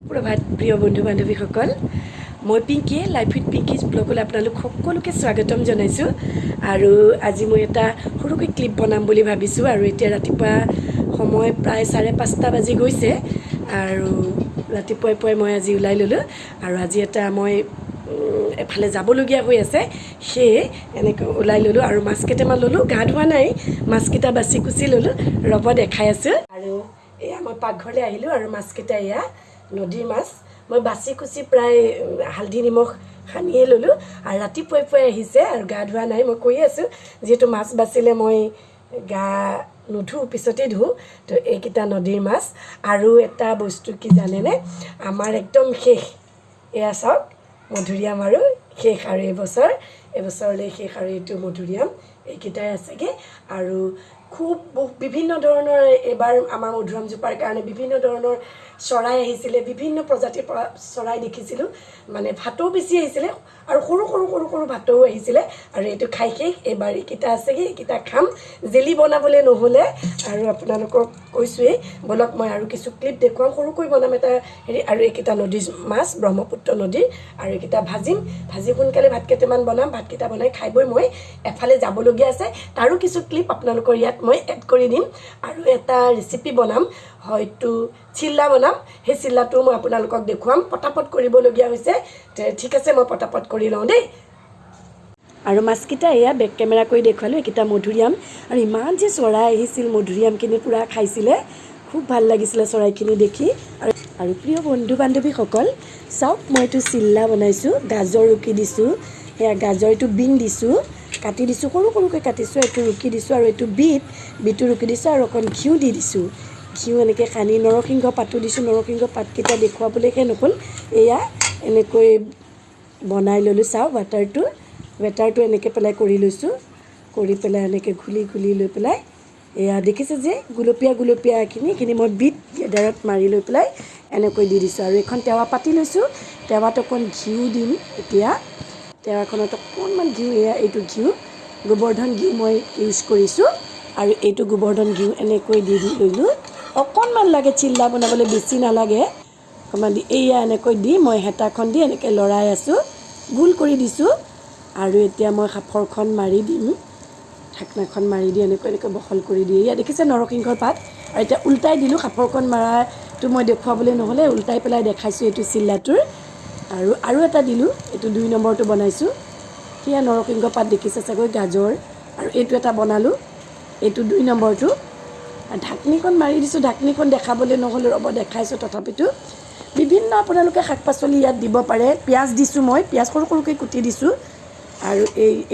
সুপ্ৰভাত প্ৰিয় বন্ধু বান্ধৱীসকল। মই পিংকীয়ে লাইফ উইথ পিংকিজ ব্লগলৈ আপোনালোক সকলোকে স্বাগতম জনাইছোঁ। আৰু আজি মই এটা সৰুকৈ ক্লিপ বনাম বুলি ভাবিছোঁ। আৰু এতিয়া ৰাতিপুৱা সময় প্ৰায় 5:30 বাজি গৈছে আৰু ৰাতিপুৱাই পুৱাই মই আজি ওলাই ল'লোঁ। আৰু আজি এটা মই এফালে যাবলগীয়া হৈ আছে, সেয়ে এনেকৈ ওলাই ল'লোঁ আৰু মাছ কেইটামান ল'লোঁ। গা ধোৱা নাই, মাছকেইটা বাছি কুচি ল'লোঁ। ৰ'ব, দেখাই আছোঁ। আৰু এয়া মই পাকঘৰলৈ আহিলোঁ আৰু মাছকেইটা এয়া নদীৰ মাছ, মই বাছি কুচি প্ৰায় হালধি নিমখ সানিয়ে ল'লোঁ। আৰু ৰাতিপুৱাই পুৱাই আহিছে আৰু গা ধোৱা নাই। মই কৈয়ে আছোঁ, যিহেতু মাছ বাচিলে মই গা নুধোঁ, পিছতেই ধোঁ। তো এইকেইটা নদীৰ মাছ। আৰু এটা বস্তু কি জানেনে? আমাৰ একদম শেষ। এয়া চাওক, মধুৰিআম আৰু শেষ আৰু এইবছৰ, এইবছৰলৈ শেষ। আৰু এইটো মধুৰিআম, এইকেইটাই আছেগৈ। আৰু খুব বিভিন্ন ধৰণৰ, এইবাৰ আমাৰ মধুৰিআমজোপাৰ কাৰণে বিভিন্ন ধৰণৰ চৰাই আহিছিলে। বিভিন্ন প্ৰজাতিৰ পৰা চৰাই দেখিছিলোঁ। মানে ভাটৌ বেছি আহিছিলে আৰু সৰু সৰু সৰু সৰু ভাটৌ আহিছিলে। আৰু এইটো খাই শেষ। এইবাৰ এইকেইটা আছেগৈ, এইকেইটা খাম, জেলি বনাবলৈ নহ'লে। আৰু আপোনালোকক কৈছোঁৱেই, ব'লক, মই আৰু কিছু ক্লিপ দেখুৱাম। সৰুকৈ বনাম এটা হেৰি। আৰু এইকেইটা নদীৰ মাছ, ব্ৰহ্মপুত্ৰ নদীৰ। আৰু এইকেইটা ভাজিম, ভাজি সোনকালে ভাত কেইটামান বনাম। ভাতকেইটা বনাই খাই বৈ মই এফালে যাবলগীয়া আছে, তাৰো কিছু ক্লিপ আপোনালোকৰ ইয়াত মই এড কৰি দিম। আৰু এটা ৰেচিপি বনাম, হয়তো চিল্লা বনাম। সেই চিল্লাটোও মই আপোনালোকক দেখুৱাম। পটাপট কৰিবলগীয়া হৈছে। তে ঠিক আছে, মই পটাপট কৰি লওঁ দেই। আৰু মাছকেইটা এয়া বেক কেমেৰা কৰি দেখুৱালোঁ। এইকেইটা মধুৰিআম। আৰু ইমান যে চৰাই আহিছিল, মধুৰিআমখিনি পূৰা খাইছিলে। খুব ভাল লাগিছিলে চৰাইখিনি দেখি। আৰু প্ৰিয় বন্ধু বান্ধৱীসকল, চাওক, মই এইটো চিল্লা বনাইছোঁ। গাজৰ ৰুকি দিছোঁ, সেয়া গাজৰ। এইটো বিন দিছোঁ, কাটি দিছোঁ, সৰু সৰুকৈ কাটিছোঁ। এইটো ৰুকি দিছোঁ। আৰু এইটো বিট, বিটো ৰুকি দিছোঁ। আৰু অকণ ঘিউ দি দিছোঁ। ঘিউ এনেকৈ সানি নৰসিংহ পাতো দিছোঁ। নৰসিংহ পাতকেইটা দেখুৱাবলৈকে নহ'ল। এয়া এনেকৈ বনাই ল'লোঁ। চাওঁ, বেটাৰটো এনেকৈ পেলাই কৰি লৈছোঁ। কৰি পেলাই এনেকৈ ঘুলি ঘুলি লৈ পেলাই এয়া দেখিছে যে গুলপীয়া গুলপীয়া এইখিনি মই বিট গ্ৰেটাৰত মাৰি লৈ পেলাই এনেকৈ দি দিছোঁ। আৰু এইখন টেৱা পাতি লৈছোঁ। টেৱাত অকণ ঘিউ দিম এতিয়া। টেৱাখনত অকণমান ঘিউ, এয়া এইটো ঘিউ, গোবৰ্ধন ঘিউ মই ইউজ কৰিছোঁ। আৰু এইটো গোবৰ্ধন ঘিউ এনেকৈ দি দি ল'লোঁ। অকণমান লাগে চিল্লা বনাবলৈ, বেছি নালাগে। অকণমান দি এইয়া এনেকৈ দি মই হেতাখন দি এনেকৈ লৰাই আছোঁ, গোল কৰি দিছোঁ। আৰু এতিয়া মই সাঁফৰখন মাৰি দিম। ঢাকনাখন মাৰি দি এনেকৈ এনেকৈ বহল কৰি দি এয়া দেখিছে নৰসিংহৰ পাত। আৰু এতিয়া উল্টাই দিলোঁ। সাঁফৰখন মাৰাটো মই দেখুৱাবলৈ নহ'লে, উল্টাই পেলাই দেখাইছোঁ এইটো চিল্লাটোৰ। আৰু আৰু এটা দিলোঁ, এইটো 2 নম্বৰটো বনাইছোঁ। সেয়া নৰসিংহ পাত দেখিছে চাগৈ, গাজৰ। আৰু এইটো এটা বনালোঁ, এইটো 2 নম্বৰটো। আৰু ঢাকনিখন মাৰি দিছোঁ, ঢাকনিখন দেখাবলৈ নহ'লে। ৰ'ব, দেখাইছোঁ তথাপিতো। বিভিন্ন আপোনালোকে শাক পাচলি ইয়াত দিব পাৰে। পিঁয়াজ দিছোঁ মই, পিঁয়াজ সৰু সৰুকৈ কুটি দিছোঁ। আৰু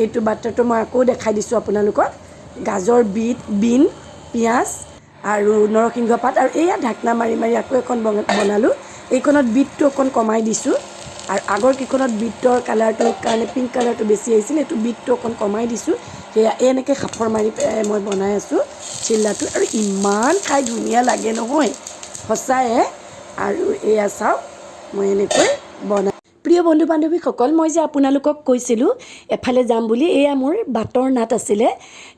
এইটো বাটাৰটো মই আকৌ দেখাই দিছোঁ আপোনালোকক। গাজৰ, বিট, বিন, পিঁয়াজ আৰু নৰসিংহ পাত। আৰু এয়া ঢাকনা মাৰি মাৰি আকৌ এখন বনালোঁ। এইখনত বিটটো অকণ কমাই দিছোঁ। আৰু আগৰ কেইখনত বিটৰ কালাৰটোৰ কাৰণে পিংক কালাৰটো বেছি আহিছিল, এইটো বিটটো অকণ কমাই দিছোঁ। সেয়া এনেকৈ সাঁফৰ মাৰি পেলাই মই বনাই আছোঁ চিল্লাটো। আৰু ইমান খাই ধুনীয়া লাগে নহয়, সঁচায়ে। আৰু এয়া চাওক, মই এনেকৈ বনাই। প্ৰিয় বন্ধু বান্ধৱীসকল, মই যে আপোনালোকক কৈছিলোঁ এফালে যাম বুলি, এয়া মোৰ বাটৰ নাট আছিলে।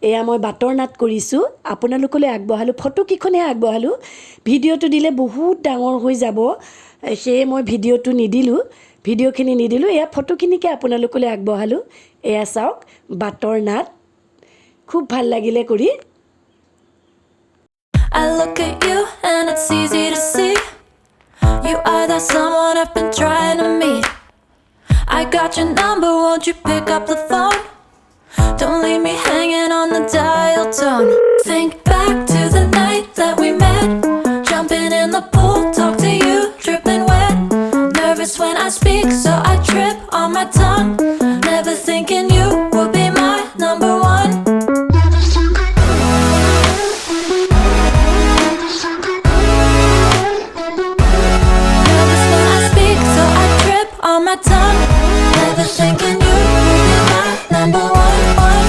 এয়া মই বাটৰ নাট কৰিছোঁ, আপোনালোকলৈ আগবঢ়ালোঁ। ফটোকেইখনহে আগবঢ়ালোঁ, ভিডিঅ'টো দিলে বহুত ডাঙৰ হৈ যাব, সেয়ে মই ভিডিঅ'টো নিদিলোঁ, ভিডিঅ'খিনি নিদিলোঁ। এয়া ফটোখিনিকে আপোনালোকলৈ আগবঢ়ালোঁ। এয়া চাওক বাটৰ নাট, খুব ভাল লাগিলে কৰি। I look at you and it's easy to see. You are that someone I've been trying to meet. I got your number, won't you pick up the phone? Don't leave me hanging on the dial tone. Think back to the night that we met, jumping in the pool.